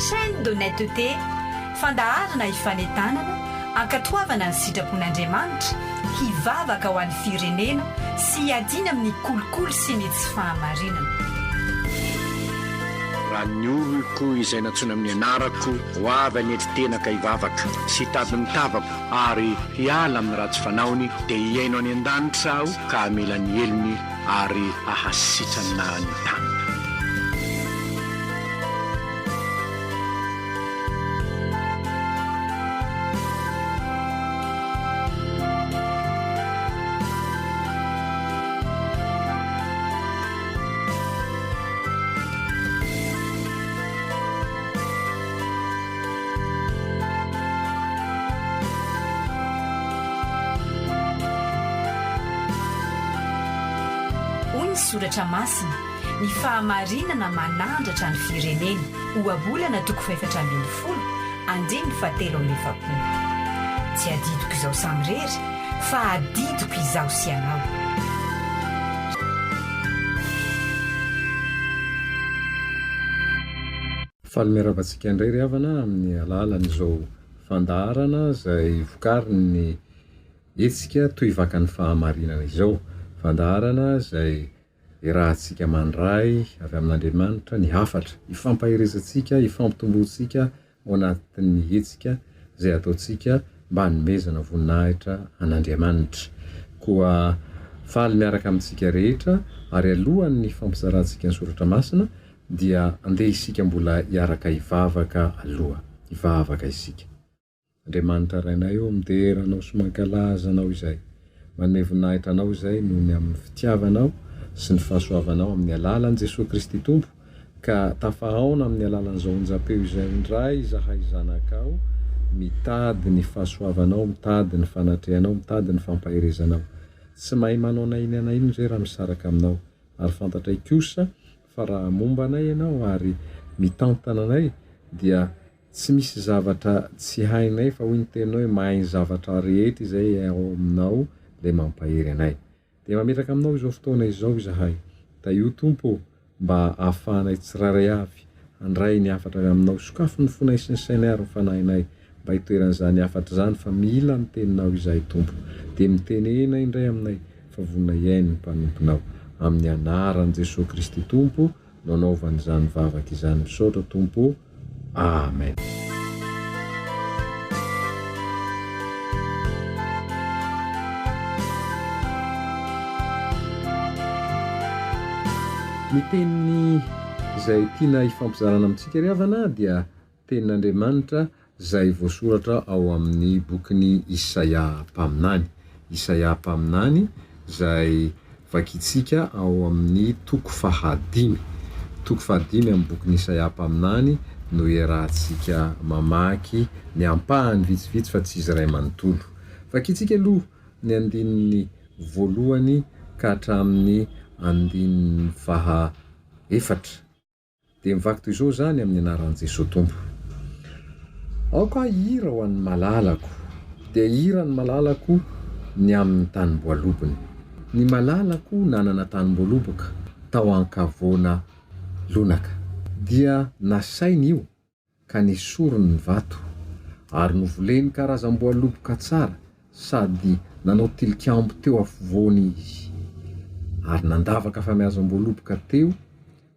Chaîne d'honnêteté, fandaharana ifanentanana, ankatoavana ny sitrapon'Andriamanitra, hivavaka ho an'ny firenena sy hiadiana amin'ny kolikoly sy ny tsy fahamarinana. Raha ny oloko izay nantsoina amin'ny anarako ho avy hanetry tena ka hivavaka, sy hitady ny tavako ary hiala amin'ny ratsy fanaony, dia hihaino any an-danitra Aho ka hamela ny helony ary hahasitrana ny taniny. Hoy ny Soratra Masina, Ny fahamarinana manandratra ny firenena. Ohabolana toko fahefatra ambin'ny folo, andininy fahatelo amby efapolo. Tsy adidiko izaho samirery, fa adidiko izaho sy ianao. Faly miarahaba antsika indray ry havana amin'ny alalan'izao fandaharana izay vokarin'ny hetsika Tohivakan'ny Fahamarinana izao. Fandaharana izay iarahantsika mandray avy amin'Andriamanitra ny hafatra ifampaherezantsika, ifampitomboantsika ao anatin'ny hetsika izay ataontsika mba hanomezana voninahitra an'Andriamanitra. Koa faly miaraka amintsika rehetra ary alohan'ny hifampizarantsika ny soratra masina dia andeha isika mbola hiaraka hivavaka aloha. Hivavaka isika. Andriamanitra Rainay ô, midera Anao sy mankalaza Anao izahay. Manome voninahitra Anao izahay noho ny amin'ny fitiavanao sy ny fahasoavanao amin'ny alalan'i Jesoa Kristy Tompo, ka tafahaona amin'ny alalan'izao onjam-peo izay indray izahay zanakao, mitady ny fahasoavanao, mitady ny fanatrehanao, mitady ny fampaherezanao. Tsy mahay manao na inona na inona izay raha misaraka aminao. Ary fantatray kosa fa raha momba anay ianao ary mitantana anay dia tsy misy zavatra tsy hainay fa hoy ny teninao hoe mahay ny zavatra rehetra izay ao aminao ilay mampahery anay. Dia mametraka aminao izao fotoana izao izahay. Tahio Tompo ô, mba ahafahanay tsirairay avy handray ny hafatra avy aminao. Sokafy ny fonay sy ny sainay ary ny fanahinay mba hitoeran'izany hafatra izany fa mila ny teninao izahay Tompo. Dia mitenena indray aminay fa vonona hihaino ny mpanomponao. Amin'ny anaran'i Jesoa Kristy Tompo no anaovana izany vavaka izany. Misaotra Tompo ô. Amen. Ny teny izay tiana hifampizarana amintsika ry havana dia Tenin'Andriamanitra izay voasoratra ao amin'ny bokin'i Isaia mpaminany. Isaia mpaminany izay vakintsika ao amin'ny toko fahadimy. Toko fahadimy amin'ny bokin'i Isaia mpaminany no iarahantsika mamaky ny ampahany vitsivitsy fa tsy izy iray manontolo. Vakintsika aloha ny andininy voalohany ka hatramin'ny andininy faha efatra. Dia mivaky toy izao izany amin'ny anaran'i Jesoa Tompo. Aoka aho hihira ho an'ny malalako, dia hihira ny malalako ny amin'ny tanim-boalobony. Ny malalako nanana tanim-boaloboka tao an-kavoana lonaka. Dia nasainy io ka nesoriny ny vato, ary novoleny karazam-boaloboka tsara sady nanao tilikambo teo afovoany izy, ary nandavaka famiazam-boaloboka teo,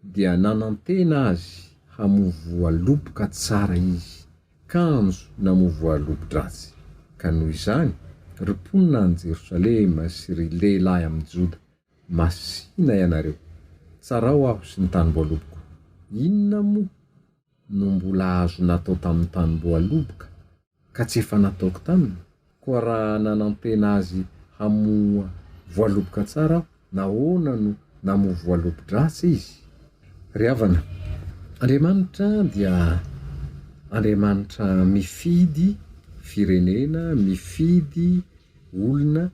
dia nanantena azy hamoa voaloboka tsara izy, kanjo namoa voalobo-dratsy. Ka noho izany, ry mponina any Jerosalema sy ry lehilahy amin'i Joda, masìna ianareo, tsarao aho sy ny tanim-boaloboko. Inona moa no mbola azo natao tamin'ny tanim-boaloboka ka tsy efa nataoko taminy? Koa raha nanantena azy hamoa voaloboka tsara aho, nahoana no namoa voalobo-dratsy izy? Ry havana, Andriamanitra dia Andriamanitra mifidy firenena, mifidy olona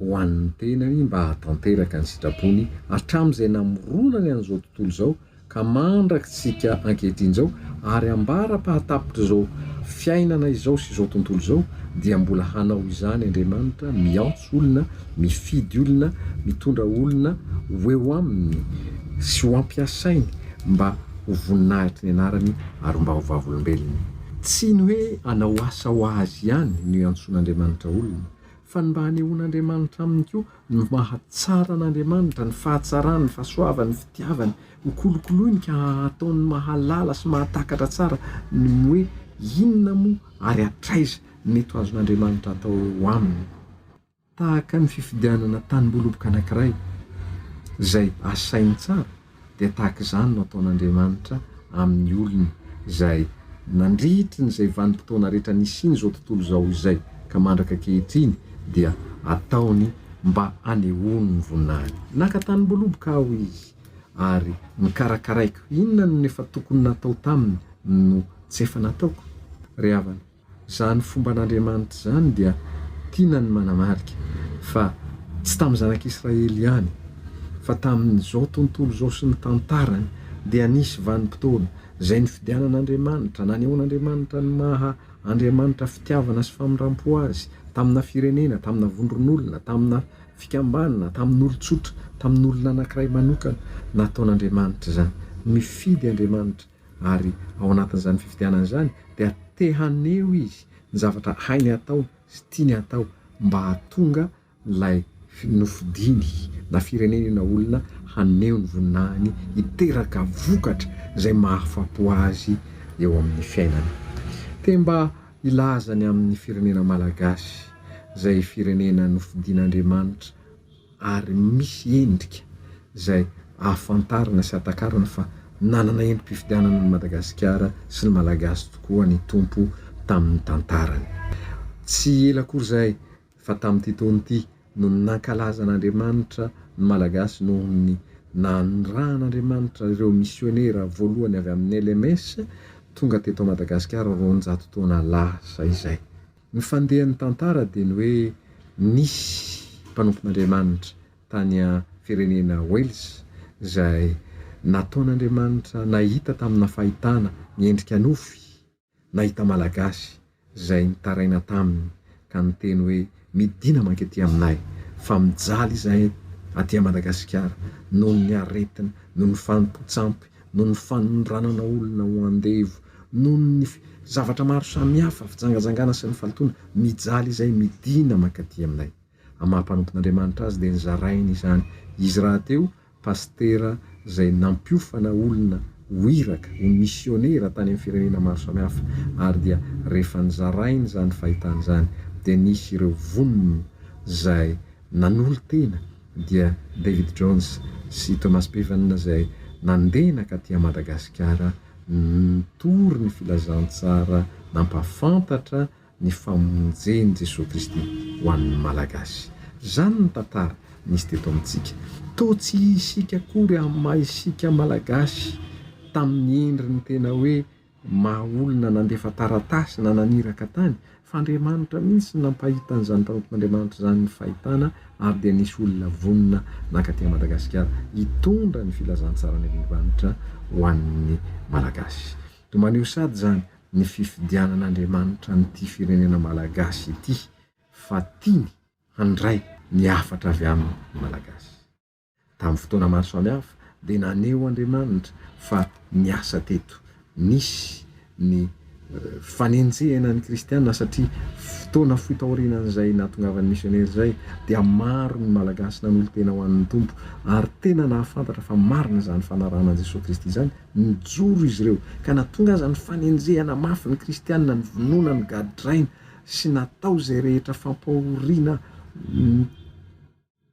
ho an'ny tenany mba hahatanteraka ny sitrapony hatramin'izay namoronany an'izao tontolo izao ka mandrakitsika ankehitriny izao ary ambara-pahatapitr'izao fiainana izao sy izao tontolo izao dia mbola hanao izany Andriamanitra, miantso olona, mifidy olona, mitondra olona ho eo aminy sy ho ampiasainy mba. ho voninahitry ny anarany ary mba ho vavolombelony. Tsy ny hoe hanao asa ho azy ihany no iantsoan'Andriamanitra olona, fa ny mba hanehoan'Andriamanitra aminy koa ny maha tsara an'Andriamanitra, ny fahatsarany, ny fahasoavany, ny fitiavany, ho kolokoloiny ka hataony mahalala sy mahatakatra tsara ny hoe inona moa ary hatraiza ny mety ho azon'Andriamanitra atao eo aminy. Tahaka ny fifidianana tanim-boloboka anankiray izay asainy tsara, dia tahaka izany no ataon'Andriamanitra amin'ny olony izay nandritry ny izay vanim-potoana rehetra nisian'izao tontolo izao izay ka mandraka ankehitriny dia ataony mba hanehoany ny voninahiny. Naka tanim-boloboka aho izy ary nokarakaraiko. Inona no efa tokony natao taminy no tsy efa nataoko? Ry havana, Izany fomban'Andriamanitra izany dia tiana ny manamarika fa tsy tamin'ny zanak'Israely ihany fa tamin'izao tontolo izao sy ny tantarany dia nisy vanim-potoana izay nifidianan'Andriamanitra, nanehoan'Andriamanitra ny maha Andriamanitra fitiavana sy famindrampo azy tamina firenena, tamina vondron'olona, tamina fikambanana, tamin'olon-tsotra, tamin'olona anankiray manokana. Nataon'Andriamanitra izany. Mifidy Andriamanitra. Ary ao anatin'izany fifidianana izany dia te haneho izy ny zavatra hainy atao sy tiany atao mba hahatonga ilay nofidiny na firenena io na olona haneho ny voninahiny hiteraka vokatra izay mahafapo azy eo amin'ny fiainany. Te mba hilaza ny amin'ny firenena malagasy izay firenena nofidin'Andriamanitra ary misy endrika izay ahafantarana sy ahatakarana fa nanana endri-pifidianana an'i Madagasikara sy ny Malagasy tokoa ny Tompo tamin'ny tantarany. Tsy ela akory izay fa tamin'ity taona ity no nankalazan'Andriamanitra ny Malagasy noho ny nanirahan'Andriamanitra ireo misionera voalohany avy amin'ny LMS tonga teto Madagasikara 200 taona lasa izay. Ny fandehan'ny tantara dia ny hoe nisy mpanompon'Andriamanitra tany firenena Wales izay nataon'Andriamanitra nahita tamina fahitana miendrika nofy, nahita Malagasy izay nitaraina taminy ka niteny hoe midina mankaty aminay fa mijaly izahay aty Madagasikara noho ny aretina, noho ny fanompoan-tsampy, noho ny fanondranana olona ho andevo, noho ny zavatra maro samihafa, fijangajangana sy ny fahalotoana, mijaly izay midina mankaty aminay. Amin'ny maha mpanompon'Andriamanitra azy dia nozarainy izany. Izy rahateo pasitera izay nampiofana olona ho iraka, ho misionera tany amin'ny firenena maro samihafa, ary dia rehefa nozarainy izany fahitana izany dia nisy ireo vonona izay nanolo-tena dia David Jones sy Thomas Bevan izay nandeha nankaty Madagasikara nitory ny filazantsara nampahafantatra ny famonjen'i Jesoa Kristy ho an'ny Malagasy. Izany ny tantara nisy teto amintsika. Toa tsy isika akory amin'ny maha isika Malagasy tamin'ny endriny tena hoe maha olona nandefa taratasy na naniraka tany fa Andriamanitra mihitsy no nampahita an'izany mpanompon'Andriamanitra izany ny fahitana ary dia nisy olona vonona nankaty Madagasikara hitondra ny filazantsaran'Andriamanitra ho an'ny Malagasy. Dia maneho sady izany ny fifidianan'Andriamanitra an'ity firenena Malagasy ity fa tiany handray ny hafatra avy aminy ny Malagasy. Tamin'ny fotoana maro samihafa dia naneho Andriamanitra fa niasa teto. Nisy ny fanenjehana ny kristiana satria fotoana fohy taorianan'izay nahatongavan'ny misionera izay dia maro ny Malagasy nanolo-tena ho an'ny Tompo ary tena nahafantatra fa marina izany fanarahana an'i Jesoa Kristy izany. Nijoro izy ireo ka na tonga aza ny fanenjehana mafy ny kristiana, novonoina, nogadraina sy natao izay rehetra fampahoriana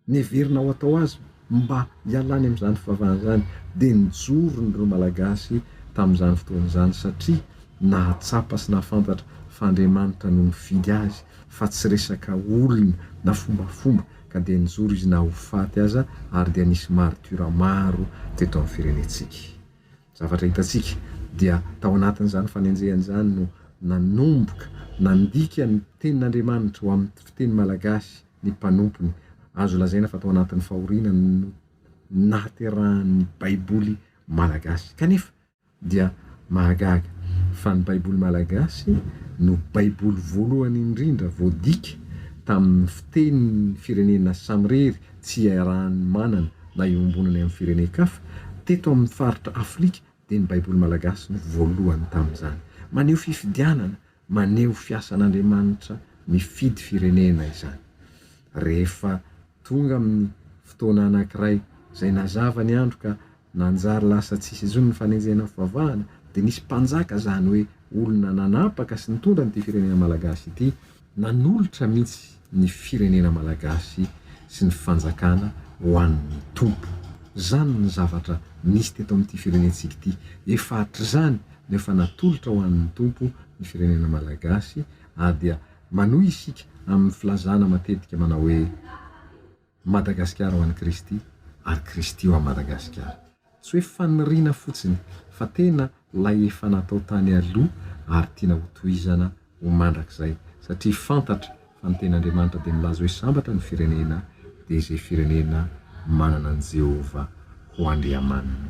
Neverina ho atao azy mba hialany amin'izany fivavahana izany dia nijoro ireo Malagasy tamin'izany fotoana izany satria nahatsapa sy nahafantatra fa Andriamanitra no nifidy azy fa tsy resaka olona na fombafomba ka dia nijoro izy na ho faty aza ary dia nisy martyrs maro teto amin'ny firenentsika. Zavatra hitantsika dia tao anatin'izany fanenjehana izany no nanomboka nandika ny tenin'Andriamanitra ho amin'ny fiteny malagasy ny mpanompony. Azo lazaina fa tao anatin'ny fahoriana no nahaterahan'ny Baiboly malagasy. Kanefa dia mahagaga fa ny Baiboly malagasy no Baiboly voalohany indrindra voadika tamin'ny fitenin'ny firenena samirery tsy iarahan'ny manana na iombonany amin'ny firenen-kafa teto amin'ny faritra Afrika. Dia ny Baiboly malagasy no voalohany tamin'izany. Maneho fifidianana, maneho fiasan'Andriamanitra mifidy firenena izany. Rehefa tonga amin'ny fotoana anankiray izay nazava ny andro ka nanjary lasa tsisy intsony ny fanenjehana fivavahana dia nisy mpanjaka izany hoe olona nanapaka sy nitondra an'ity firenena malagasy ity, nanolotra mihitsy ny firenena malagasy sy ny fanjakana ho an'ny Tompo. Izany ny zavatra nisy teto amin'ity firenentsika ity. Efa hatrizany no efa natolotra ho an'ny Tompo ny firenena malagasy ary dia manohy isika amin'ny filazana matetika manao hoe, Madagasikara ho an'i Kristy ary Kristy ho an'i Madagasikara. Tsy hoe faniriana fotsiny fa tena ilay efa natao tany aloha ary tiana hotohizana ho mandrakizay satria fantatra fa ny Tenin'Andriamanitra dia milaza hoe sambatra ny firenena dia izay firenena manana an'i Jehovah ho Andriamaniny.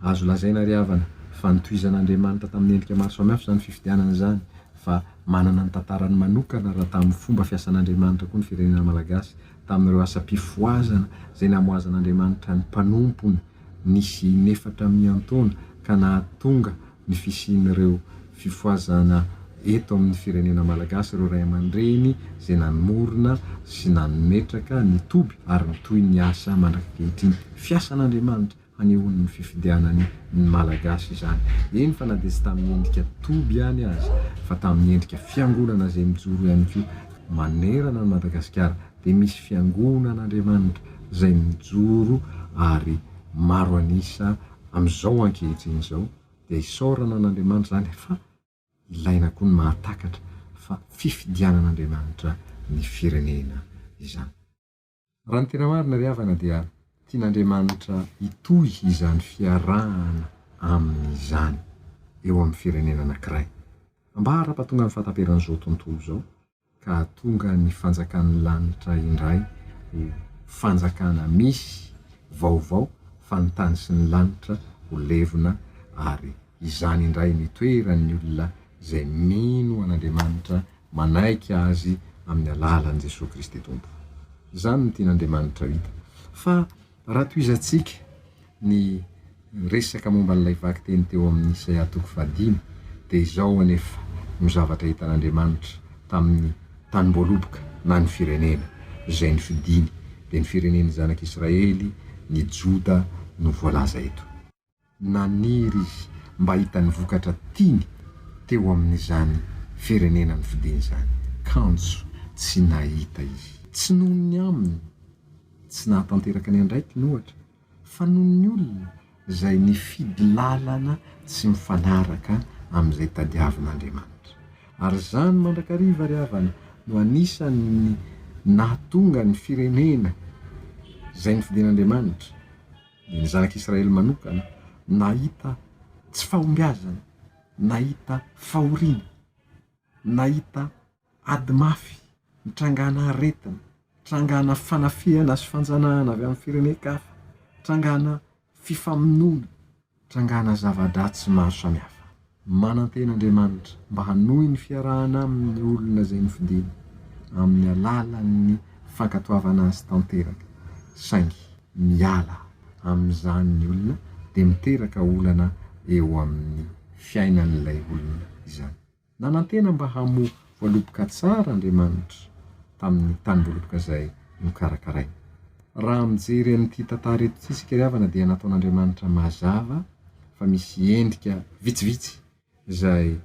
Azo lazaina ry havana fa notohizan'Andriamanitra tamin'ny endrika maro samihafa izany fifidianana izany fa manana ny tantarany manokana raha tamin'ny fomba fiasan'Andriamanitra koa ny firenena malagasy tamin'ireo asam-pifohazana izay namohazan'Andriamanitra ny mpanompony nisy inefatra miantaona ka nahatonga ny fisian'ireo fifohazana eto amin'ny firenena malagasy ireo ray aman-dreny izay nanorina sy nametraka ny toby ary mitohy ny asa mandrak'ankehitriny fiasan'Andriamanitra hanehoany ny fifidianany ny Malagasy izany, eny fa na dia tsy tamin'ny endrika toby ihany aza fa tamin'ny endrika fiangonana izay mijoro ihany koa manerana an'i Madagasikara dia misy fiangonan'Andriamanitra izay mijoro ary maro an'isa amin'izao ankehitriny izao dia isaorana an'Andriamanitra izany fa ilaina koa ny mahatakatra fa fifidianan'Andriamanitra ny firenena izany. Raha ny tena marina ry havana dia tian'Andriamanitra hitohy izany fiarahana aminy izany eo amin'ny firenena anankiray. Ambara-pahatonga ny fahataperan'izao tontolo izao ka hahatonga ny fanjakan'ny lanitra indray ho fanjakana misy vaovao fa ny tany sy ny lanitra ho levona ary izany indray no itoeran'ny olona izay mino an'Andriamanitra manaiky Azy amin'ny alalan'i Jesoa Kristy Tompo. Izany no tian'Andriamanitra ho hita. Fa raha tohizantsika ny resaka momba an'ilay vakiteny teo amin'ny Isaia toko fahadimy, dia izao anefa no zavatra hitan'Andriamanitra tamin'ny tanim-boaloboka na ny firenena izay nofidiny, dia ny firenen'ny zanak'Israely, ny Joda no voalaza eto. Naniry izy mba hahita ny vokatra tiany teo amin'izany firenena nofidiny izany, kanjo tsy nahita izy. Tsy noho ny aminy tsy nahatanteraka ny andraikiny, ohatra, fa noho ny olona izay nifidy lalana tsy mifanaraka amin'izay tadiavin'Andriamanitra. Ary izany mandrakariva, ry havana, no anisan'ny nahatonga ny firenena izay nofidin'Andriamanitra, Ny zanak'Israely manokana nahita tsy fahombiazana, nahita fahoriana, nahita ady mafy, nitrangana aretina, trangana fanafihana sy fanjanahana avy amin'ny firenen-kafa, trangana fifamonoana, Trangana zava-dratsy maro samihafa. Manantena Andriamanitra mba hanohy ny fiarahana aminy ny olona izay nofidiny, amin'ny alalan'ny fankatoavana azy tanteraka. Saingy miala amin'izany ny olona dia miteraka olana eo amin'ny fiainan'ilay olona izany. Nanantena mba hamoa voaloboka tsara Andriamanitra tamin'ny tanim-boaloboka izay nokarakarainy. Raha mijery an'ity tantara eto ity isika ry havana dia nataon'Andriamanitra mazava fa misy endrika vitsivitsy izay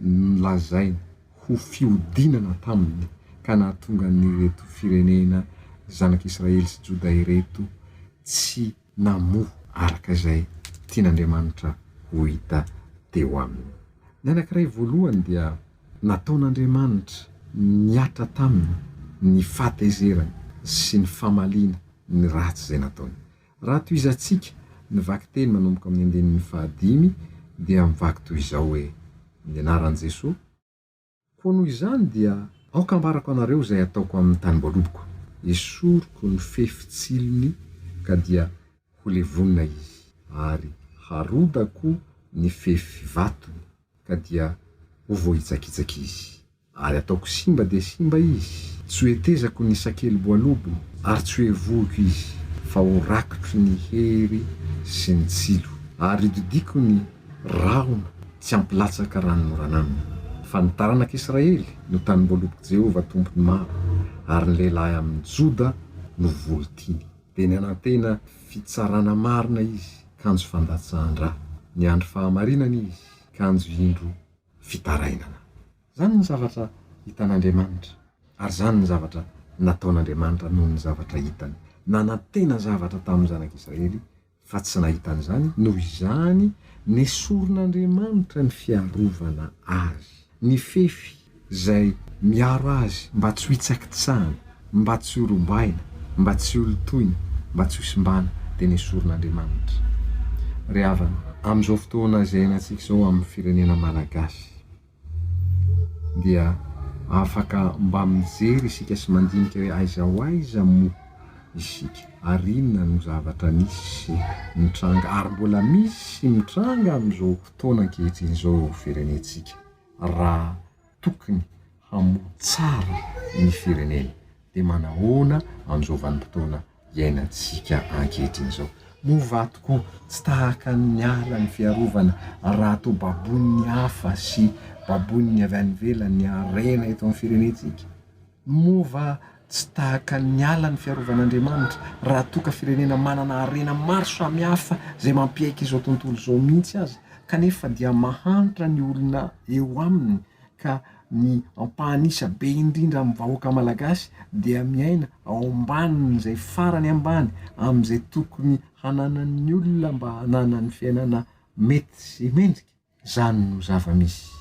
nolazainy ho fihodinana taminy ka nahatonga an'ireto firenena zanak'Israely sy Joda ireto tsy namoa araka izay tian'Andriamanitra ho hita teo aminy. Ny anankiray voalohany dia nataon'Andriamanitra nihatra taminy ny fahatezerany sy ny famaliana ny ratsy izay nataony. Raha tohizantsika ny vakiteny manomboka amin'ny andininy fahadimy dia mivaky toy izao hoe, Ny anaran'i Jesoa, Koa noho izany dia aoka hambarako anareo izay hataoko amin'ny tanim-boaloboko, Esoriko ny fefy tsilony ka dia ho levonina izy, ary harodako ny fefy vatony ka dia ho voahitsakitsaka izy. Ary hataoko simba dia simba izy, tsy ho hetezako ny sakeli-boalobony, ary tsy ho hevohiko izy, fa ho rakotry ny hery sy ny tsilo. Ary hodidiako ny rahona tsy hampilatsaka ranonorana aminy. Fa ny taranak'Israely no tanimboalobok'i Jehovah Tompon'ny maro, ary ny lehilahy amin'i Joda no voly tiany. Dia nanantena fitsarana marina izy, kanjo fandatsahan-dra. Niandry fahamarinana izy, kanjo indro fitarainana. Izany ny zavatra hitan'Andriamanitra, ary izany ny zavatra nataon'Andriamanitra noho ny zavatra hitany. Nanantena zavatra tamin'ny zanak'Israely fa tsy nahita an'izany, noho izany nesorin'Andriamanitra ny fiarovana azy, ny fefy izay miaro azy mba tsy ho hitsakitsahana, mba tsy ho robaina, mba tsy ho lotoina, mba tsy ho simbana, dia nesorin'Andriamanitra. Ry havana, amin'izao fotoana izay iainantsika izao amin'ny firenena malagasy, dia afaka mba mijery isika sy mandinika hoe aiza ho aiza moa isika ary inona no zavatra nisy sy nitranga ary mbola misy sy mitranga amin'izao fotoana ankehitriny izao eo firenentsika raha tokony hamoa tsara ny firenena dia manahoana amin'izao vanim-potoana iainantsika ankehitriny izao. Moa va tokoa tsy tahaka ny ala ny fiarovana raha toa baboin'ny hafa sy baboin'ny avy any ivelany ny harena eto amin'ny firenentsika? Moa va tsy tahaka ny ala ny fiarovan'Andriamanitra raha toa ka firenena manana harena maro samihafa izay mampiaiky izao tontolo izao mihitsy aza kanefa dia mahantra ny olona eo aminy ka ny ampahan'isa be indrindra amin'ny vahoaka malagasy dia miaina ao ambanin'izay farany ambany amin'izay tokony hananan'ny olona mba hananany fiainana mety sy mendrika. Izany no zava-misy.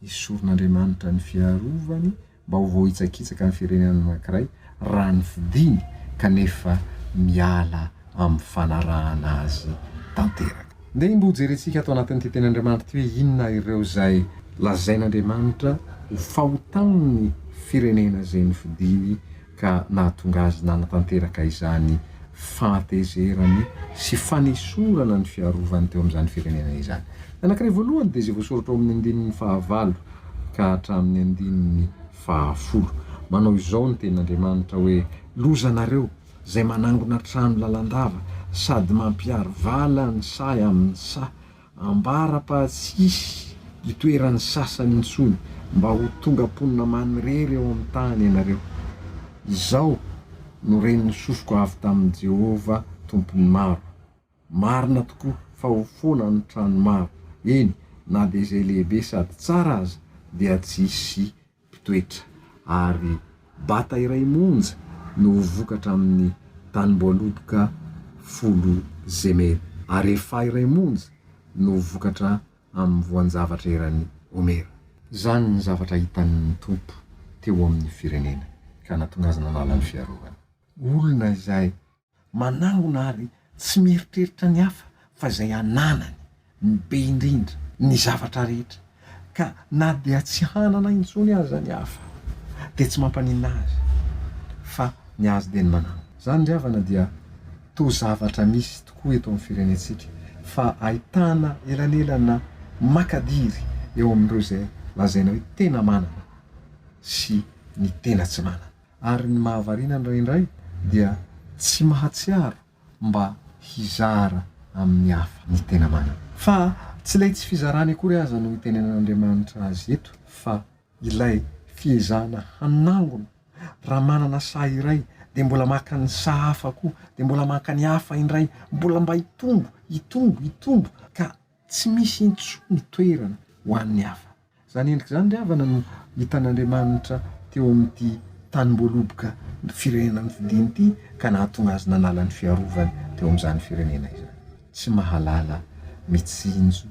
Esorin'Andriamanitra ny fiarovany mba ho voahitsakitsaka ny firenena anankiray raha ny fidiny kanefa miala amin'ny fanarahana azy tanteraka. Ndeha mba hojerentsika ato anatin'ity tenin'Andriamanitra ity hoe inona ireo izay lazain'Andriamanitra ho fahotan'ny firenena izay nofidiny ka nahatonga azy nanatanteraka izany fahatezerany sy fanesorana ny fiarovany teo amin'izany firenena izany. Ny anankiray voalohany dia izay voasoratra ao amin'ny andininy fahavalo ka hatramin'ny andininy fahafolo. Manao izao ny tenin'Andriamanitra hoe, Lozanareo izay manangona trano lalandava sady mampihary vala ny sahy amin'ny saha, ambara-pa tsy hisy hitoeran'ny sasany intsony, mba ho tonga mponina manirery eo amin'ny tany ianareo. Izao no ren'ny sofiko avy tamin'i Jehovah Tompon'ny maro, Marina tokoa fa ho foana ny trano maro, eny, na dia izay lehibe sady tsara aza dia tsy hisy mpitoetra, ary bata iray monja no ho vokatra amin'ny tanimboaloboka folo zemera, ary efaha iray monja no ho vokatra amin'ny voan-javatra eran'i Homera. Izany ny zavatra hitan'ny Tompo teo amin'ny firenena, ka nahatonga azy nanala ny fiarovany. Olona izay Manangona ary tsy mieritreritra ny hafa fa izay ananany ny be indrindra, ny zavatra rehetra, ka na dia tsy hanana intsony aza ny hafa dia tsy mampaninona azy fa ny azy dia ny manangona. Izany ry havana dia toa zavatra misy tokoa eto amin'ny firenentsika fa ahitana elanelana makadiry eo amin'ireo izay lazaina hoe tena manana sy ny tena tsy manana. Ary ny mahavariana indraindray dia tsy mahatsiaro mba hizara amin'ny hafa ny tena manana. Fa tsy ilay tsy fizarany akory aza no itenenan'Andriamanitra azy eto fa ilay fiezahana hanangona. Raha manana saha iray dia mbola maka ny saha hafa koa, dia mbola maka ny hafa indray, mbola mba hitombo, hitombo, hitombo ka tsy misy intsony toerana ho an'ny hafa. Izany endrika izany ry havana no hitan'Andriamanitra teo amin'ity tanim-boaloboka firenena nofidiny ity ka nahatonga azy nanala ny fiarovany teo amin'izany firenena izany. Tsy mahalala mitsinjo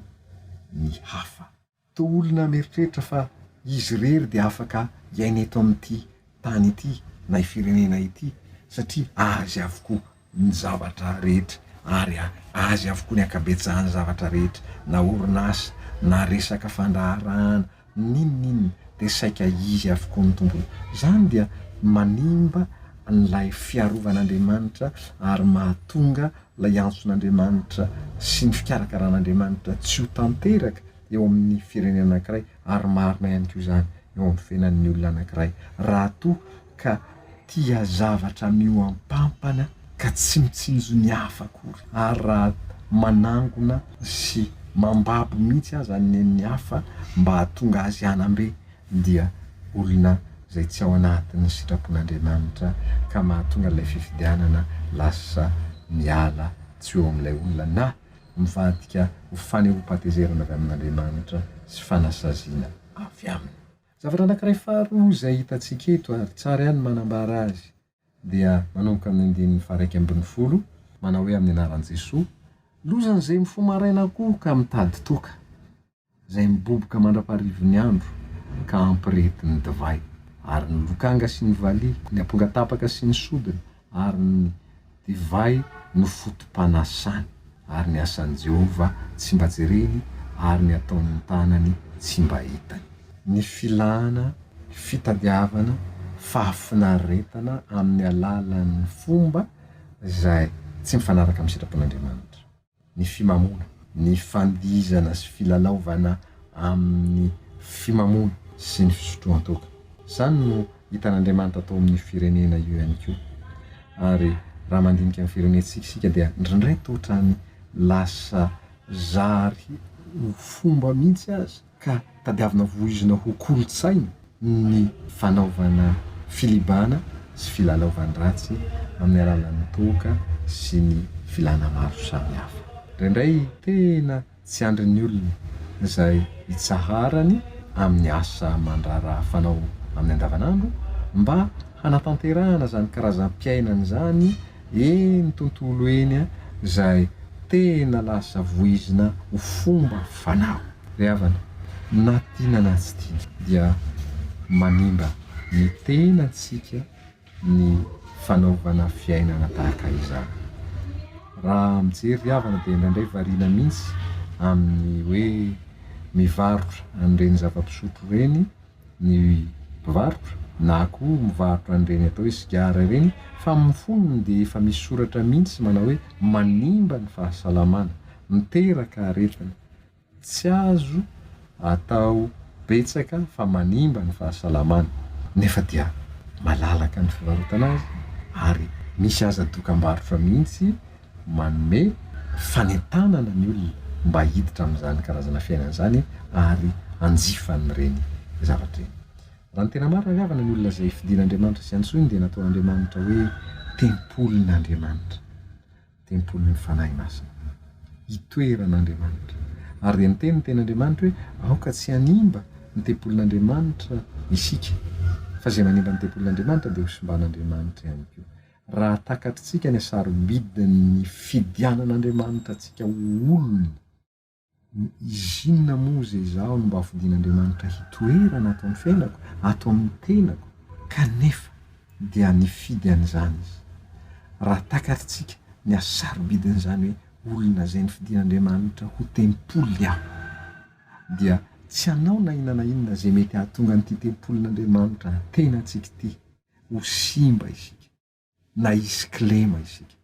ny hafa. Toa olona mieritreritra fa izy irery dia afaka hiaina eto amin'ity tany ity na firenena ity satria azy avokoa ny zavatra rehetra ary azy avokoa ny ankabetsahan'ny zavatra rehetra na orinasa na resaka fandraharahana n'inon'inona dia saika izy avokoa ny tompony. Izany dia manimba an'ilay fiarovan'Andriamanitra ary mahatonga ilay antson'Andriamanitra sy ny fikarakaran'Andriamanitra tsy ho tanteraka eo amin'ny firenena anankiray ary marina ihany koa izany eo amin'ny fiainan'ny olona anankiray raha toa ka tia zavatra mihoampampana ka tsy mitsinjo ny hafa akory ary raha. manangona sy mambabo mihitsy aza ny nen'ny hafa mba hahatonga azy hanam-be dia olona izay tsy ao anatin'ny sitrapon'Andriamanitra ka mahatonga ilay fifidianana lasa miala tsy eo amin'ilay olona na mivadika ho fanehoam-pahatezerana avy amin'Andriamanitra sy fanasaziana avy aminy. Zavatra anankiray faharoa izay hitantsika eto ary tsara ihany ny manambara azy dia manomboka amin'ny andininy faha-11, manao hoe amin'ny anaran'i Jesoa, Lozan'izay mifoha maraina koa ka mitady toaka, izay miboboka mandra-paharivon'ny andro ka ampirehetin'ny divay, ary ny lokanga sy ny valiha, ny ampongatapaka sy ny sodina, ary ny divay no foto-panasany, ary ny asan'i Jehovah tsy mba jereny, ary ny ataon'ny tanany tsy mba hitany. Ny filana, fitadiavana, fahafinaretana amin'ny alalan'ny fomba izay tsy mifanaraka amin'ny sitrapon'Andriamanitra. Ny fimamoana, ny fandihizana sy filalaovana amin'ny fimamoana sy ny fisotroan-toaka. Izany no hitan'Andriamanitra tao amin'io firenena io ihany koa. Ary raha mandinika ny firenentsika isika dia indraindray toa ohatran'ny lasa zary ho fomba mihitsy aza ka tadiavina voizina ho kolontsaina ny fanaovana filibana sy filalaovan-dratsy amin'ny alalan'ny toaka sy ny filana maro samihafa. Indraindray tena tsy andrin'ny olona izay hitsaharany amin'ny asa aman-draharaha fanao amin'ny andavanandro mba hanatanterahana izany karazam-piainana izany eny tontolo eny izay tena lasa voizina ho fomba fanao. Ry havana, na tiana na tsy tiana dia manimba ny tenantsika ny fanaovana fiainana tahaka izany. Raha mijery ry havana dia indraindray variana mihitsy amin'ny hoe mivarotra an'ireny zava-pisotro ireny ny mpivarotra na koa mivarotra an'ireny atao hoe sigara ireny fa amin'ny fonony dia efa misy soratra mihitsy manao hoe manimba ny fahasalamana, miteraka aretina, tsy azo atao betsaka fa manimba ny fahasalamana nefa dia malalaka ny fivarotana azy ary misy aza dokambarotra mihitsy manome fanentanana ny olona mba hiditra amin'izany karazana fiainana izany ary hanjifa an'ireny zavatra ireny. Raha ny tena marina ry havana, ny olona izay fidin'Andriamanitra sy antsoiny dia nataon'Andriamanitra hoe tempolin'Andriamanitra, tempolin'ny Fanahy Masina, itoeran'Andriamanitra. Ary dia niteny ny tenin'Andriamanitra hoe aoka tsy hanimba ny tempolin'Andriamanitra isika, fa izay manimba ny tempolin'Andriamanitra dia hosimban'Andriamanitra ihany koa. Raha takatritsika ny hasarobidin'ny fidianan'Andriamanitra antsika ho olony, izy inona moa izay izaho no mba fidin'Andriamanitra hitoerana ato amin'ny fiainako, ato amin'ny tenako, kanefa dia nifidy an'izany Izy. Raha takatritsika ny hasarobidin'izany hoe olona izay nifidin'Andriamanitra ho tempoly aho, dia tsy hanao na inona na inona izay mety hahatonga an'ity tempolin'Andriamanitra tenantsika ity ho simba isika, na hisy kilema isika.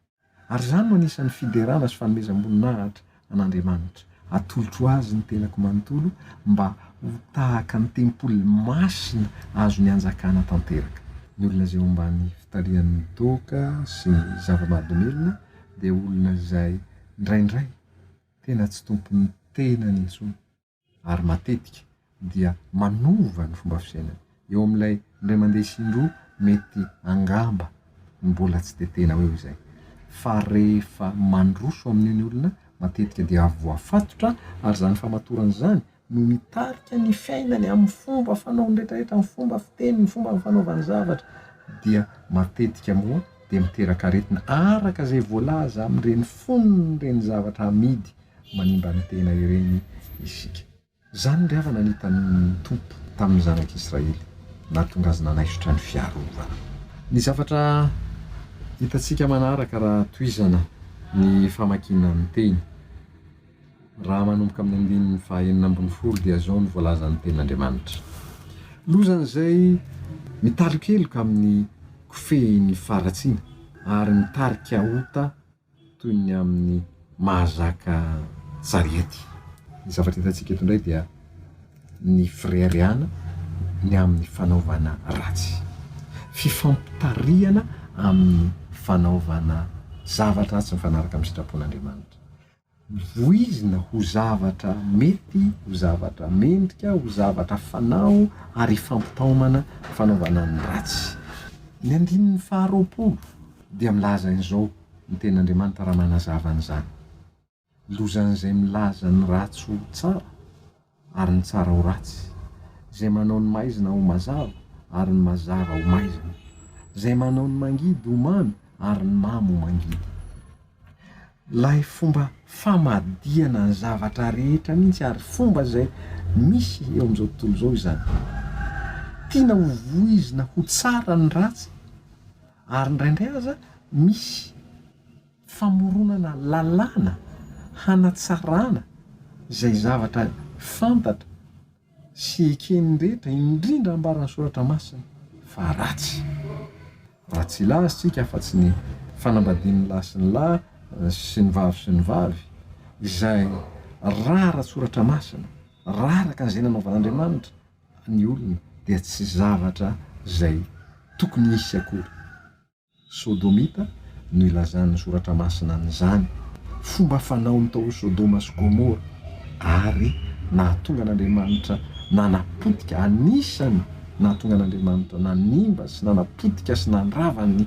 Ary izany no anisan'ny fiderana sy fanomezam-boninahitra an'Andriamanitra. Atolotro Azy ny tenako manontolo mba ho tahaka ny tempoly masina azony anjakana tanteraka. Ny olona izay eo ambany fitarihan'ny toaka sy ny zava-mahadomelina dia olona izay indraindray tena tsy tompon'ny tenany intsony. ary matetika dia manova ny fomba fisainany. Eo amin'ilay indray mandeha sy indroa mety angamba mbola tsy dia tena hoe izay. Fa rehefa mandroso amin'io ny olona, matetika dia voafatotra ary izany famatorana izany no mitarika ny fiainany amin'ny fomba fanaony rehetrarehetra, amin'ny fomba fiteniny, ny fomba fanaovany zavatra dia matetika moa dia miteraka aretina araka izay voalaza amin'ireny fonon'ireny zavatra amidy manimba ny tena ireny isika. Izany ry havana ny hitan'ny Tompo tamin'ny zanak'Israely, nahatonga azy nanaisotra ny fiarovana. Ny zavatra hitantsika manaraka raha tohizana ny famakiana ny teny, raha manomboka amin'ny andininy faha 16 dia izao no voalazan'ny tenin'Andriamanitra, Lozan'izay mitalokeloka amin'ny kofehin'ny faharatsiana ary mitarika ota toy ny amin'ny mahazaka sarety. Ny zavatra hitantsika eto indray dia ny fireharehana ny amin'ny fanaovana ratsy. Fifampitarihana amin'ny fanaovana zavatra tsy mifanaraka amin'ny sitrapon'Andriamanitra. Voizina ho zavatra mety, ho zavatra mendrika, ho zavatra fanao ary ifampitaomana ny fanaovana ny ratsy. Ny andininy faharoapolo dia milaza an'izao ny Tenin'Andriamanitra raha manazava an'izany, Lozan'izay milaza ny ratsy ho tsara ary ny tsara ho ratsy, izay manao ny maizina ho mazava ary ny mazava ho maizina, izay manao ny mangidy ho mamy ary ny mamy ho mangidy. Ilay fomba famadihana ny zavatra rehetra mihitsy ary fomba izay misy eo amin'izao tontolo izao izany. Tiana ho voizina ho tsara ny ratsy ary indraindray aza misy famoronana lalàna hanatsarana izay zavatra fantatra sy eken'ny rehetra, indrindra ambaran'ny Soratra Masina fa ratsy. Raha tsy hilaza isika afa-tsy ny fanambadian'ny lahy sy ny lahy sy ny vavy sy ny vavy, izay rara-tSoratra Masina, raraka an'izay nanaovan'Andriamanitra ny olona, dia tsy zavatra izay tokony hisy akory. Sodomita no ilazan'ny Soratra Masina an'izany, fomba fanaony tao Sodoma sy Gomora, ary nahatonga an'Andriamanitra nanapotika, anisan'ny nahatonga an'Andriamanitra nanimba sy nanapotika sy nandrava ny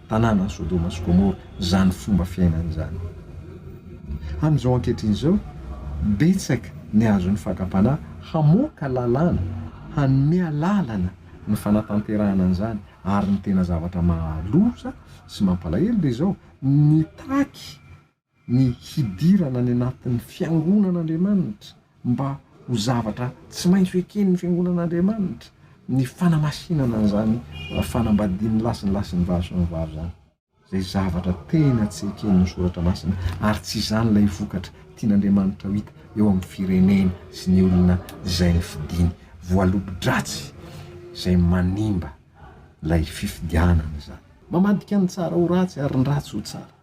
tanànan'i Sodoma sy Gomora izany fomba fiainana izany. Amin'izao ankehitriny izao, betsaka ny azon'ny fakam-panahy hamoaka lalàna hanome alalana ny fanatanterahana an'izany, Ary ny tena zavatra mahaloza sy mampalahelo dia izao, nitaky ny hidirana any anatin'ny fiangonan'Andriamanitra mba ho zavatra tsy maintsy ho eken'ny fiangonan'Andriamanitra ny fanamasinana an'izany fanambadian'ny lahy sy ny lahy sy ny vavy sy ny vavy izany. Izay zavatra tena tsy eken'ny Soratra Masina, ary tsy izany ilay vokatra tian'Andriamanitra ho hita eo amin'ny fireneny sy ny olona izay nofidiny. Voalobo-dratsy izay manimba ilay fifidianana izany. Mamadika ny tsara ho ratsy ary ny ratsy ho tsara.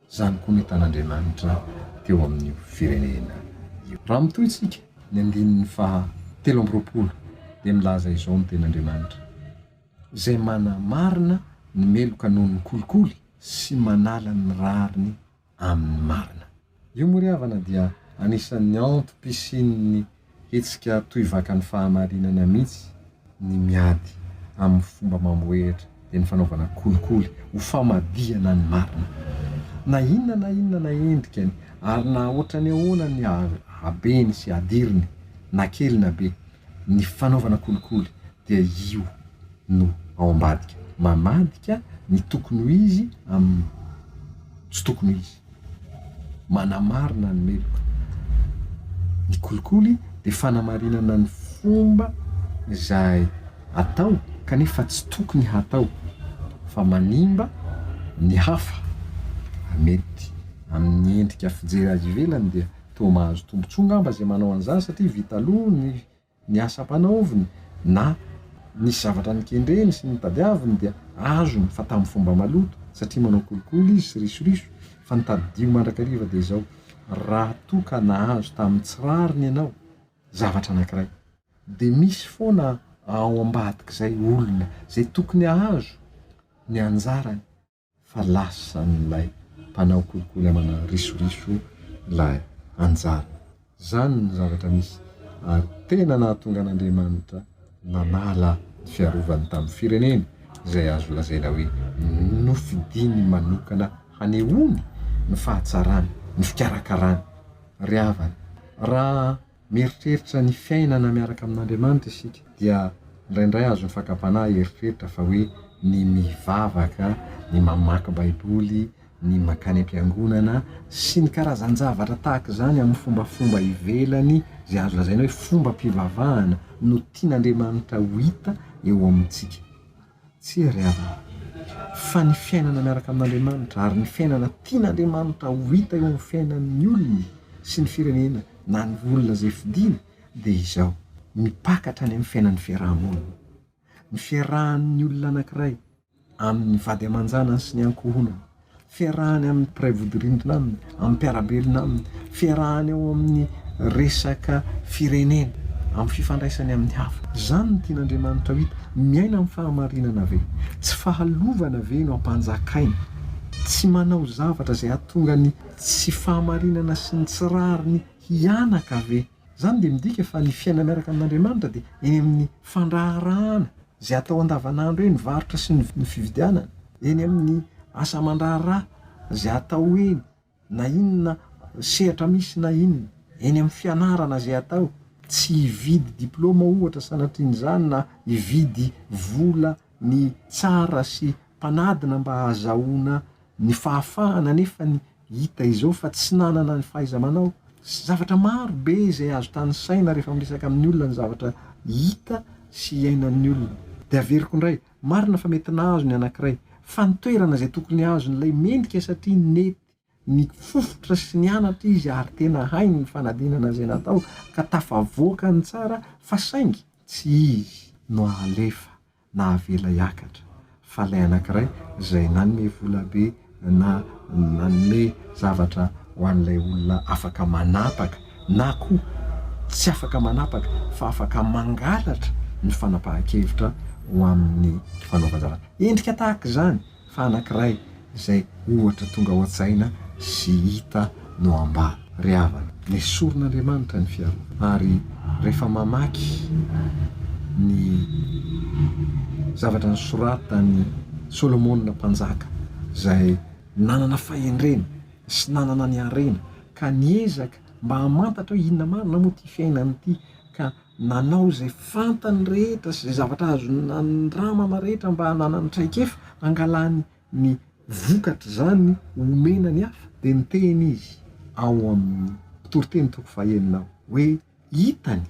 Izany koa no hitan'Andriamanitra teo amin'io firenena io. Raha mitohy isika ny andininy faha 23 dia milaza izao ny Tenin'Andriamanitra, Izay manamarina ny meloka noho ny kolikoly sy manala ny rariny amin'ny marina. Io moa ry havana dia anisan'ny antom-pisian'ny hetsika tohivakan'ny fahamarinana mihitsy ny miady amin'ny fomba mamohehitra dia ny fanaovana kolikoly ho famadihana ny marina. Na inona na inona na endrikany ary na ohatran'ny ahoana ny habeny sy hadiriny na kely na be, ny fanaovana kolikoly dia io no ao ambadika, mamadika ny tokony ho izy amin'ny tsy tokony ho izy, manamarina ny meloka. Ny kolikoly dia fanamarinana ny fomba izay atao kanefa tsy tokony hatao fa manimba ny hafa, mety amin'ny endrika fijery azy ivelany dia Toa mahazo tombontsoa angamba izay manao an'izany satria vita aloha ny ny asa ampanaoviny na nisy zavatra nikendreny sy notadiaviny dia azony fa tamin'ny fomba maloto satria manao kolikoly izy sy risoriso fa ny tadidio mandrakariva dia izao raha toa ka nahazo tamin'ny tsy rariny ianao zavatra anankiray dia misy foana ao ambadik'izay olona izay tokony hahazo ny anjarany fa lasan'ilay mpanao kolikoly amana risoriso ilay anjara. Izany no zavatra misy ary tena nahatonga an'Andriamanitra nanala ny fiarovany tamin'ny fireneny izay azo lazaina hoe nofidiny manokana hanehoany ny fahatsarany, ny fikarakarany. Ry havana, raha Mieritreritra ny fiainana miaraka amin'Andriamanitra isika dia indraindray azon'ny fakam-panahy hieritreritra fa hoe ny mivavaka, ny mamaky Baiboly, ny mankany am-piangonana sy ny karazan-javatra tahaka izany amin'ny fombafomba ivelany izay azo lazaina hoe fombam-pivavahana no tian'Andriamanitra ho hita eo amintsika. Tsia ry havana, fa ny fiainana miaraka amin'Andriamanitra ary ny fiainana tian'Andriamanitra ho hita eo amin'ny fiainan'ny olony sy ny firenena na ny olona izay fidiny dia izao, mipaka hatrany amin'ny fiainan'ny fiaraha-monina. Ny fiarahan'ny olona anankiray amin'ny vady aman-janany sy ny ankohonany, fiarahany amin'ny mpiray vodirindrina aminy, amin'ny mpiara-belona aminy, fiarahany ao amin'ny resaka firenena, amin'ny fifandraisany amin'ny hafa. Izany no tian'Andriamanitra ho hita. Miaina amin'ny fahamarinana ve? Tsy fahalovana ve no ampanjakaina? Tsy manao zavatra izay hahatonga ny tsy fahamarinana sy ny tsy rariny hihanaka ve? Izany dia midika fa ny fiainana miaraka amin'Andriamanitra dia eny amin'ny fandraharahana izay atao andavanandro eny, varotra sy ny fividianana, eny amin'ny asa aman-draharaha izay atao eny, na inona sehatra misy na inona, eny amin'ny fianarana izay atao, tsy hividy diplaoma ohatra sanatrian'izany na hividy vola ny tsara sy mpanadina mba hahazahoana ny fahafahana nefa ny hita izao fa tsy nanana ny fahaiza-manao. Zavatra maro be izay azo tanisaina rehefa miresaka amin'ny olona ny zavatra hita sy iainan'ny olona. Dia averiko indray, marina fa mety nahazo ny anankiray, fa ny toerana izay tokony azon'ilay mendrika satria nety nifofotra sy nianatra izy ary tena hainy ny fanadinana izay natao ka tafavoaka ny tsara fa saingy tsy izy no alefa na avela hiakatra fa ilay anankiray izay nanome vola be na nanome zavatra ho an'ilay olona afaka manapaka na koa tsy afaka manapaka fa afaka mangalatra ny fanapahan-kevitra ho amin'ny fanaovan-javatra. Endrika tahaka izany fa anankiray izay ohatra tonga ao an-tsaina sy hita no ambara. Ry havana, nesorin'Andriamanitra ny fiarovana, ary rehefa mamaky ny zavatra nosoratan'i Solomona mpanjaka izay nanana fahendrena sy nanana ny harena ka niezaka mba hamantatra hoe inona marina moa ity fiainana ity ka nanao izay fantany rehetra sy izay zavatra azony nandramana rehetra mba hananany traikefa hangalany ny vokatr'izany homena ny hafa, dia niteny izy ao amin'ny Mpitoriteny toko fahenina ao hoe hitany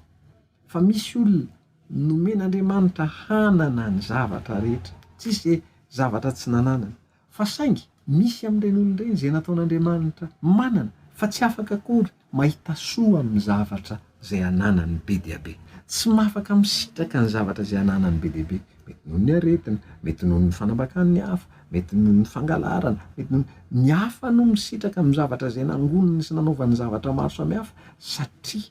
fa misy olona nomen'Andriamanitra hanana ny zavatra rehetra, tsisy izay zavatra tsy nananany, Fa saingy misy amin'ireny olona ireny izay nataon'Andriamanitra manana fa tsy afaka akory mahita soa amin'ny zavatra izay ananany be dia be. Tsy mafaka misitraka ny zavatra izay ananany be dia be. Mety noho ny aretina, mety noho ny fanambakan'ny hafa, mety noho ny fangalarana, mety noho ny. Ny hafa no misitraka amin'ny zavatra izay nangoniny sy nanaovany zavatra maro samihafa satria.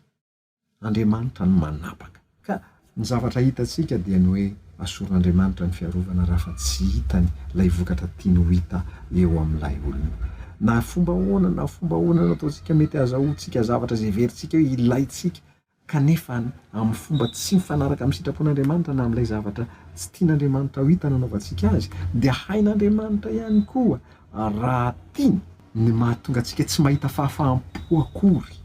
Andriamanitra no manapaka. Ka ny zavatra hitantsika dia ny hoe asorin'Andriamanitra ny fiarovana raha fa tsy hitany ilay vokatra tiany ho hita eo amin'ilay olona. Na fomba ahoana na fomba ahoana no ataontsika mety hahazahoantsika zavatra izay heverintsika hoe ilaintsika kanefa amin'ny fomba tsy mifanaraka amin'ny sitrapon'Andriamanitra na amin'ilay zavatra tsy tian'Andriamanitra ho hita nanaovantsika azy dia hain'Andriamanitra ihany koa raha tiany ny mahatonga antsika tsy mahita fahafaham-po akory.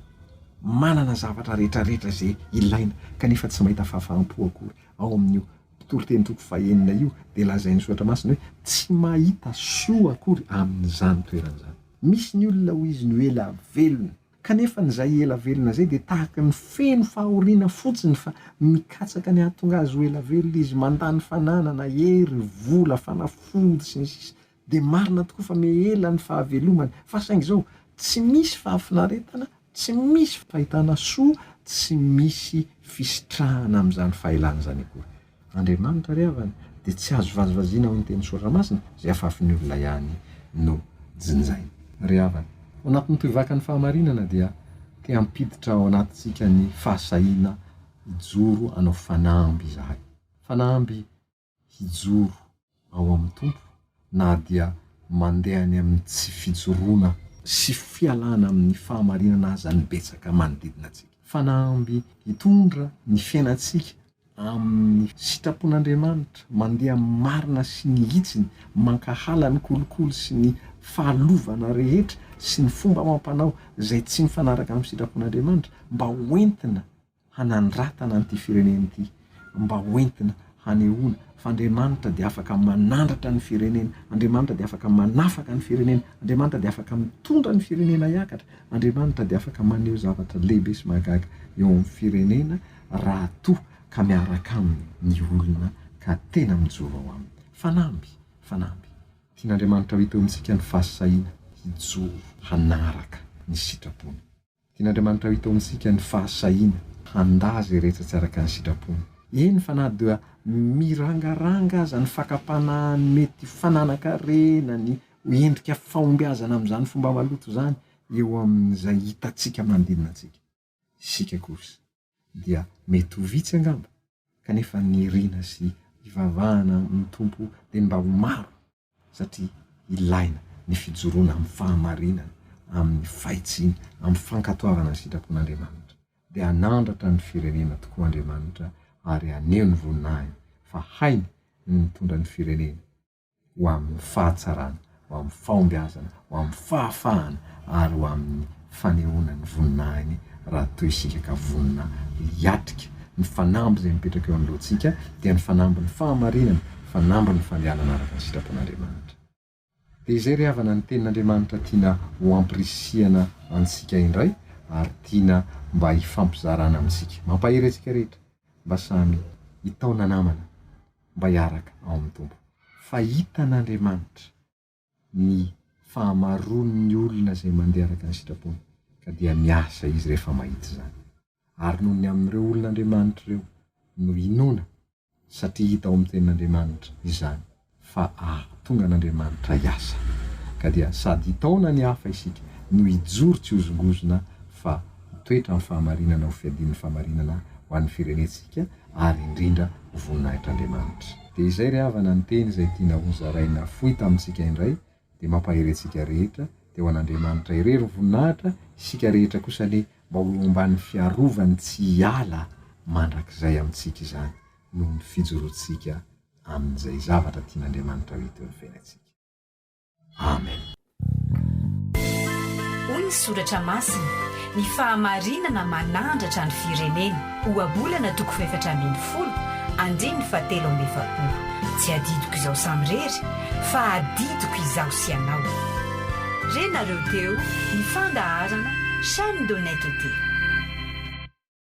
manana zavatra rehetrarehetra izay ilaina kanefa tsy mahita fahafaham-po akory. Ao amin'io Mpitoriteny toko fahenina io dia lazain'ny Soratra Masina hoe tsy mahita soa akory amin'izany toerana izany. Misy ny olona hoy izy no ela velona, kanefa ny izay ela velona izay dia tahaka ny feno fahoriana fotsiny fa mikatsaka ny hahatonga azy ho ela velona izy, mandany fananana, hery, vola, fanafody, sy ny sisa Dia marina tokoa fa miha-ela ny fahavelomany, fa saingy izao, tsy misy fahafinaretana, tsy misy fahitana soa, tsy misy fisitrahana amin'izany fahelana izany akory. Andriamanitra ry havana dia tsy azo vazivaziana hoy ny tenin'ny Soratra Masina, izay afafin'ny olona ihany no jinjainy. Ry havana, ao anatin'ny tohivakan'ny fahamarinana dia te hampiditra ao anatintsika ny fahasahiana hijoro hanao fanamby izahay. Fanamby hijoro ao amin'ny Tompo na dia mandeha any amin'ny tsy fijoroana sy fialana amin'ny fahamarinana aza ny betsaka manodidina antsika. Fanamby hitondra ny fiainantsika amin'ny sitrapon'Andriamanitra, mandeha amin'ny marina sy ny hitsiny, mankahala ny kolikoly sy ny fahalovana rehetra sy ny fomba amam-panao izay tsy mifanaraka amin'ny sitrapon'Andriamanitra mba ho entina hanandratana an'ity firenena ity mba ho entina hanehoana fa Andriamanitra dia afaka manandratra ny firenena, Andriamanitra dia afaka manafaka ny firenena, Andriamanitra dia afaka mitondra ny firenena hiakatra, Andriamanitra dia afaka maneho zavatra lehibe sy mahagaga eo amin'ny firenena raha toa ka miaraka aminy ny olona ka tena mijoro ao aminy. Fanamby, fanamby. Tian'Andriamanitra ho hita eo amintsika ny fahasahiana hijoro hanaraka ny sitrapony. Tian'Andriamanitra ho hita ao amintsika ny fahasahiana handà izay rehetra tsy araka ny sitrapony. Eny fa na dia mirangaranga aza ny fakam-panahy mety fananan-karena, ny endrika fahombiazana amin'izany fomba maloto izany eo amin'izay hitantsika manodidina antsika, isika kosa dia mety ho vitsy angamba, kanefa ny irina sy ivavahana amin'ny Tompo dia ny mba ho maro satria ilaina ny fijoroana amin'ny fahamarinana, amin'ny fahitsiana, amin'ny fankatoavana ny sitrapon'Andriamanitra. Dia hanandratra ny firenena tokoa Andriamanitra ary haneho ny voninahiny fa hainy ny mitondra ny firenena ho amin'ny fahatsarana, ho amin'ny fahombiazana, ho amin'ny fahafahana ary ho amin'ny fanehoana ny voninahiny raha toa isika ka vonona hiatrika ny fanamby izay mipetraka eo anoloantsika, dia ny fanambin'ny fahamarinana, fanambin'ny fandehanana araka ny sitrapon'Andriamanitra. Dia izay ry havana ny tenin'Andriamanitra tiana ho ampirisihana antsika indray ary tiana mba hifampizarana amintsika. Mampahery antsika rehetra mba samy hitaona namana mba hiaraka ao amin'ny Tompo. Fa hitan'Andriamanitra ny fahamaroan'ny olona izay mandeha araka ny sitrapony, ka dia miasa Izy rehefa mahita izany. Ary noho ny amin'ireo olon'Andriamanitra ireo no inoana, satria hita ao amin'ny Tenin'Andriamanitra izany, fa hahatonga an'Andriamanitra hiasa. Ka dia sady hitaona ny hafa isika no hijoro tsy hozongozona fa hitoetra amin'ny fahamarinana ho fiadian'ny fahamarinana ho an'ny firenentsika ary indrindra ho voninahitr'Andriamanitra. Dia izay ry havana ny teny izay tiana ho zaraina fohy tamintsika indray dia mampahery antsika rehetra dia ho an'Andriamanitra irery ny voninahitra, isika rehetra kosa anie mba ho eo ambany fiarovany tsy hiala mandrakizay amintsika izany noho ny fijoroantsika amin'izay zavatra tian'Andriamanitra ho hita eo amin'ny fiainantsika. Amen. Hoy ny Soratra Masina, Ny fahamarinana manandratra ny firenena. Ohabolana toko fahefatra ambin'ny folo, andininy fahatelo amby efapolo. Tsy adidiko izaho samirery, fa adidiko izaho sy ianao. Renareo teo ny fandaharana Chaîne d'honnêteté.